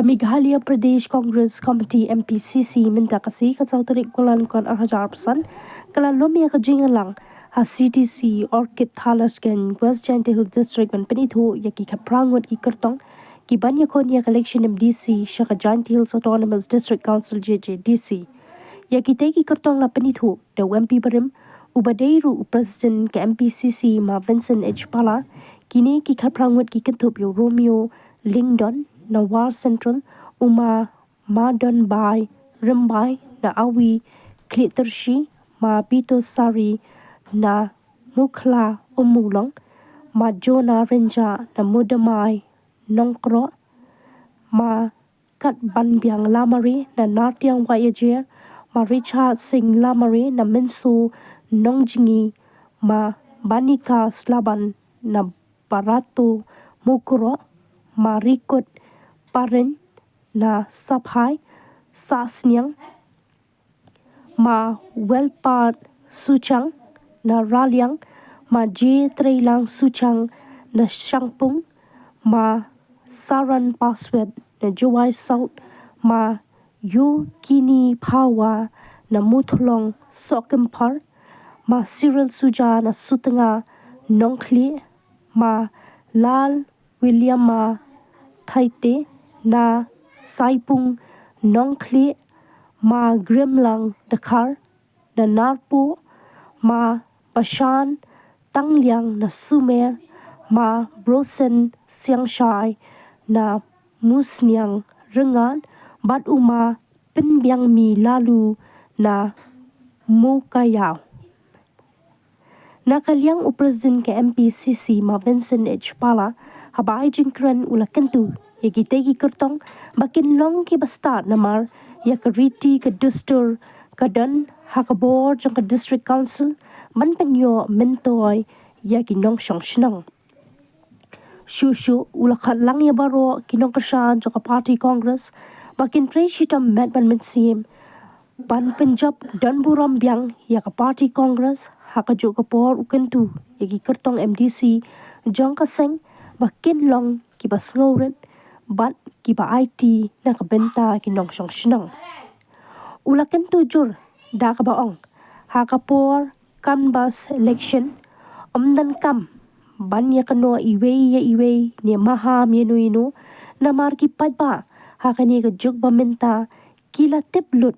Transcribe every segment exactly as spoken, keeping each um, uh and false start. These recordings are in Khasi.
Meghalaya Pradesh Congress Committee, M P C C, mynta ka sngi ka saw tarik Kyllalyngkot ar hajar arphew san, ka la lum ïa ka jingïalang ha C D C Orchid Thadlaskein, West Jaintia Hills District, ban pynithuh ïa ki khatphra ngut ki kyrtong ki ban ïakhun ïa ka election M D C sha ka Jaintia Hills Autonomous District Council, J J D C. Ïa kitei ki kyrtong la pynithuh da u M P barim, uba dei ruh u President ka M P C C, Ma Vincent H Pala. Kine ki khatphra ngut ki kynthup ïa u Romeo Lyngdoh na War Central, u Ma Madonbai Rymbai na Awi Khliehtyrshi, Ma Bitosari na Mukhla Ummulong, Ma Jonah Rynjah na Mudamai Nongkroh, Ma Katbanbiang Lamare na Nartiang Wahiajer, Ma Richard Singh Lamare na Mynso Nongjngi, Ma Banika Slaban na Barato Mukroh, Ma Rikut Pareng na Saphai Sahsniang, Ma Welpart Suchang na Raliang, Ma J Treilang Suchang na Shangpung, Ma Saran Paswet na Jowai South, Ma Yukini Phawa na Muthlong Sohkymphar, Ma Cyril Suja na Sutnga Nongkhlieh, Ma Lal Williama Thaite na Saipung Nongkhlieh, Ma Grimlang Dkhar na Narpuh, Ma Bashan Tangliang na Sumer, Ma Brosen Siangshai na Musniang Ryngat, bad u Ma Pynbiangmi Laloo na Mowkaiaw. Na ka liang u President ka M P C C, Ma Vincent H Pala, haba ai jingkren u la kyntu ïa kitei ki kyrtong ba kin long kiba stad namar ïa ka riti ka dustur ka don ha ka bor jong ka District Council ban pynïoh myntoi ïa ki nongshong shnong. Shuh shuh u la khot lang ïa baroh ki nongkyrshan jong ka party Congress ba kin trei shitom met bad mynsiem ban pynjop don burom biang ïa ka party Congress. Ha kajuh ka por u kyntu ïa ki kyrtong M D C jong ka seng ba kin long kiba sngewrit bad kiba aiti na ka bynta ki nongshong shnong. U la kyntu jur da kaba ong, ha ka por canvass election, ym donkam ban ïakynnoh iwei ïa iwei ne maham ïano ïano, namar ki paidbah ha kane ka juk ba mynta ki la tip lut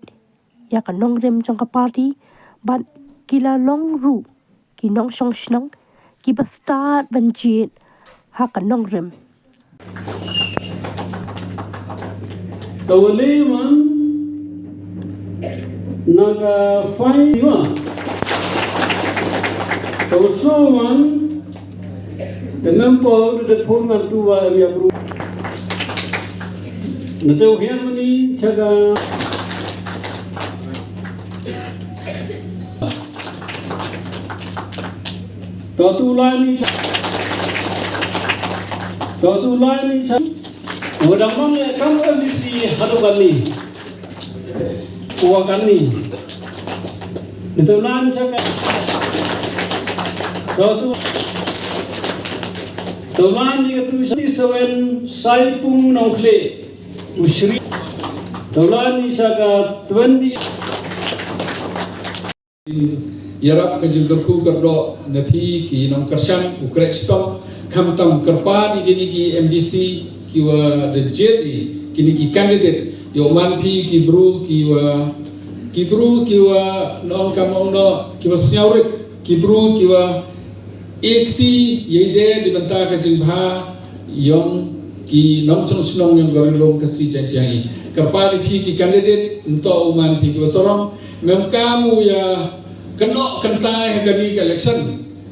ïa ka nongrim jong ka party bad ki la long ruh ki nongshong shnong kiba stad ban jied ha ka nongrim. Tawali man na ka fai wa. Tawso man the member the phone man tu wa ya bru. Na te uhian mani chaga. To tu lai ni sa. To tu lai ni sa. Wa dang mang le kam M D C hadu kani. Wa kani. Ni to lai ni sa ka. To tu. To lai ni ka tu sa seven Saipung Nongkhlieh. Usri. To lai ni sa ka twenty. Ïarap ka jingkyrkhu kyrdoh na phi ki nongkyrshan u kreh shitom, khamtam kyrpad ïa kine ki M D C ki wa da jied ïa kine ki candidate, ïoh man phi ki bru ki wa, ki bru ki wa nong kam ong noh, ki wa sngewrit, ki bru ki wa ekti ïa ide di bynta ka jingbha ïong ki nongshong shnong ïong ka ri lum Khasi Jaiñtia. Kyrpad ïa phi ki candidate, nto u man phi ki wa sarong, mem kam u ïa kynnoh kyntai ha kane ka election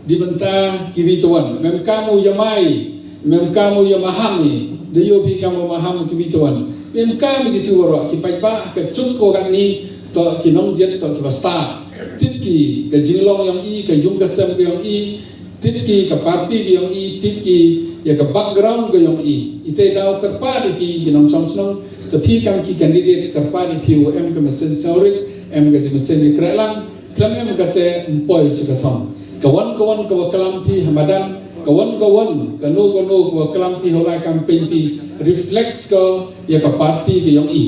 di bynta ki ri twan, mem kam u ïa mai, mem kam u ïa maham i, da ïoh phi kam u maham ki ri twan, mem kam ki tu waroh ki paidbah ka juk ko kane, to ki nongjied to ki basta. Tip ki ka jinglong ïong i, ka ïung ka sem ïong i, tip ki ka party ïong i, tip ki ïa ka background ka ïong i. Ite daw kyrpad ïa ki ki nongshong shnong, to phi kam ki candidate kyrpad ïa phi u em ka mynsiem sngewrit, em ka jingmynsiem ïa kreh lang, khlem em kata ym poi sha ka thong. Ka wan ka wan ka wa klam phi ha madan, ka wan ka wan kano kano ka wa klam phi ha u lai campaign phi reflect ka ïa ka party ka yong i.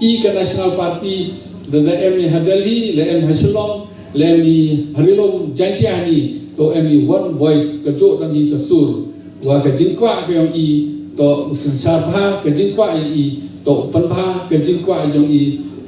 I ka National Party, da da em i ha Delhi, la em ha Shillong, la em i ha Rilum Jaintia hani, to em i one voice, ka jok dang i ka sur. Wa ka jingkwah ka yong i, to u synshar bha, ka jingkwah yong i, to u pynbha, ka jingkwah jong i,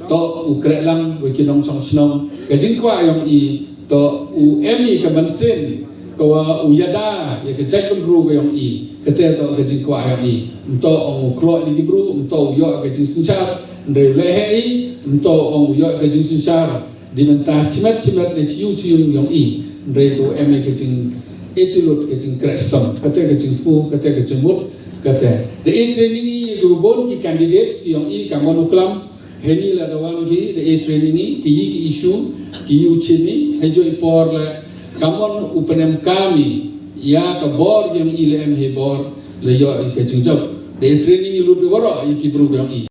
to u krehlang wa ki nongshong shnong, ka jingkwah yong i, to u em i ka mynsiem ka wa u ïada ïa ka jaitbynriew ka yong i. Kata to ka jingkwah yong i. Mto ong u kloh ïa ki bru, mto u ïoh ka jingsynshar, hynrei u leh heh i. Mto ong u ïoh ka jingsynshar di mynta chimet chimet ne chiu chiu yong i. Hynrei to em i ka jing etilut, ka jingkreh stom, kata ka jingthmu, kata ka jingmut. Kata da e training i ïa ki bun ki candidates ki yong i, ka mon u klam. Heni la da wan ki da e training i, ki yi ki issue, ki yi u chini, ha joi por la ka mon u pynem kam i ïa ka bor yong i, la em he bor la ïoh i ka jingjop. Da e training i lut i waroh i ki bru yong i.